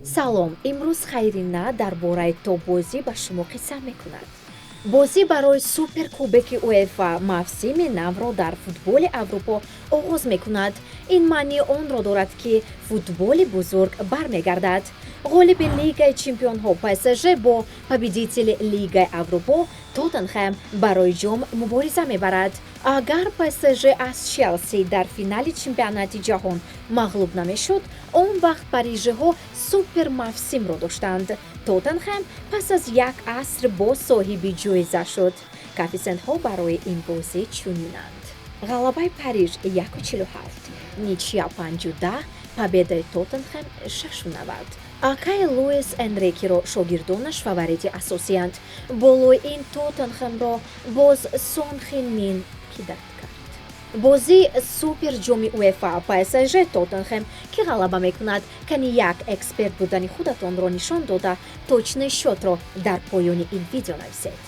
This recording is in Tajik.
Салом, имрӯз Хайрина дар бораи тоббозӣ ба шумо қисса мекунад. Бозӣ барои Суперкубоки УЕФА мавсими навро дар футболи Аврупо оғоз мекунад. Ин маънии онро дорад, ки футболи бузург бармегардад. Ғолиби Лигаи чемпионҳо ПСЖ бо победители Лигаи Аврупо Тоттенхэм барои ҷом мубориза мебарад. Агар ПСЖ аз Челси дар финали чемпионати ҷаҳон мағлуб намешуд, он вақт парижиҳо супермавсимро доштанд. Тоттенхэм пас аз як аср боз соҳиби ҷоиза шуд. Коэффисиентҳо барои ин бозӣ чунинанд: ғалабаи Париж 1,47, ничья 5,10, победаи Тоттенхэм 6,90. Акай Луис Энрикеро шогирдонаш фаворити асосиянд. Болои ин Тоттенхэмро боз Сон Хин Мин кидать кард. Бозии суперҷоми УЕФА ПСЖ Тоттенхэм: ки ғалаба мекунад? Кани як эксперт будани худатонро нишон дода, точный счётро дар поёни ин видео нависед.